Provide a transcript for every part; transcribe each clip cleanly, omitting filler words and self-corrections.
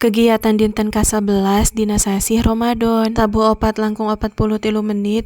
Kegiatan dinten ka-11 dina sasih Ramadan. Tabuh 3.43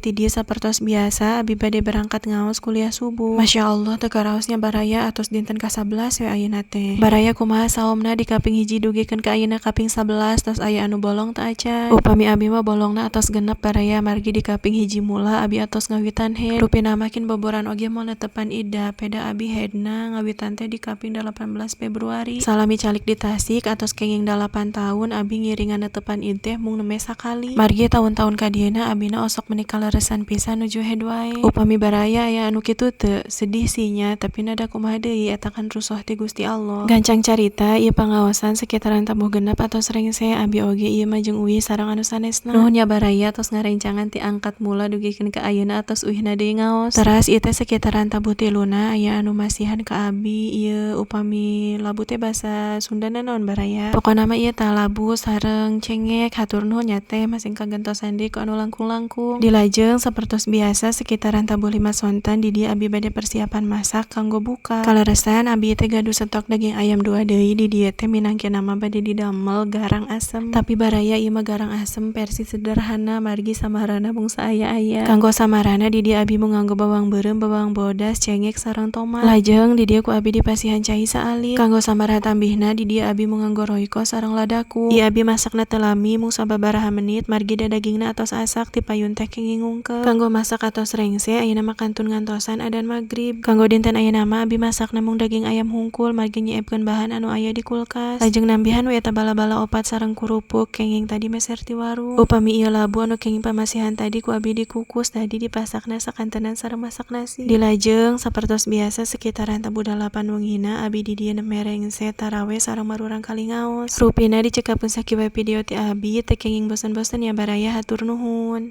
ti dieu sapertos biasa abi bade berangkat ngaos kuliah subuh. Masya Allah, teu karaos nya, baraya, atos dinten ka-11 we ayeuna teh. Baraya, kumaha saomna di kaping 1 dugikeun ka ayeuna kaping 11? Tos aya anu bolong teu acan? Upami abi mah bolongna atos genep, baraya, margi di kaping 1 mula abi atos ngawitan haid. Rupina makin boboran oge moal netepan iddah, peda abi haidna ngawitan teh di kaping 18 Februari. Salami calik di Tasik atos kenging 8 tahun, abi ngiringan netepan id teh mung nembe sakali. Margi taun-taun kadieuna abina osok meuni kaleresan pisan nuju haid wae. Upami baraya aya anu kitu teu? Sedih sih nya, tapi da kumaha deui, eta kan rusoh ti Gusti Allah. Gancang carita, ieu pangaosan sekitaran tabuh 6 atos rengse. Abi oge ieu mah jeung uih sareng anu sanesna. Nuhun ya, baraya, tos ngarencangan ti angkat mula dugikeun ka ayeuna atos uihna deui ngaos. Teras ieu teh sekitaran tabuh 3na aya anu masihan ka abi ieu. Upami labu teh basa Sundana naon, baraya? Pokona mah ieu tah, labu sareng cengek. Hatur nuhun nya, Teh, masih kagentosan deui ku anu langkung-langkung. Dilajeng, sapertos biasa sekitaran tabuh 5 sonten di dieu abi bade persiapan masak kanggo buka. Kaleresan abi teh gaduh stok daging ayam dua deui di dieu teh, minangkina mah bade didamel garang asem. Tapi, baraya, ieu mah garang asem versi sederhana, margi samarana mung saaya-aya. Kanggo samarana di dieu abi mung nganggo bawang beureum, bawang bodas, cengek sareng tomat. Lajeng di dieu ku abi dipasihan cai saalit. Kanggo samara tambihna di dieu abi mung nganggo Royco sareng ladaku. Ieu abi masakna teu lami, mung sababaraha menit, margi da dagingna atos asak ti payun teh kenging ngungkep. Kanggo masak atos rengse, ayeuna mah kantun ngantosan adan magrib. Kanggo dinten ayeuna mah abi masakna mung daging ayam hungkul, margi nyiepkeun bahan anu aya di kulkas. Lajeng nambihan we eta bala-bala opat sareng kurupuk kenging tadi meser ti warung. Upami ieu labu anu kenging pamasihan tadi ku abi dikukus, tadi dipasakna sakantenan sareng masak nasi. Dilajeng, sapertos biasa sekitaran tabuh 8 wengina abi di dieu nembe rengse taraweh sareng marurang kali ngaos. Rupina dicekapkeun sakieu wae video ti abi, teu kenging bosen-bosen ya, baraya. Hatur nuhun.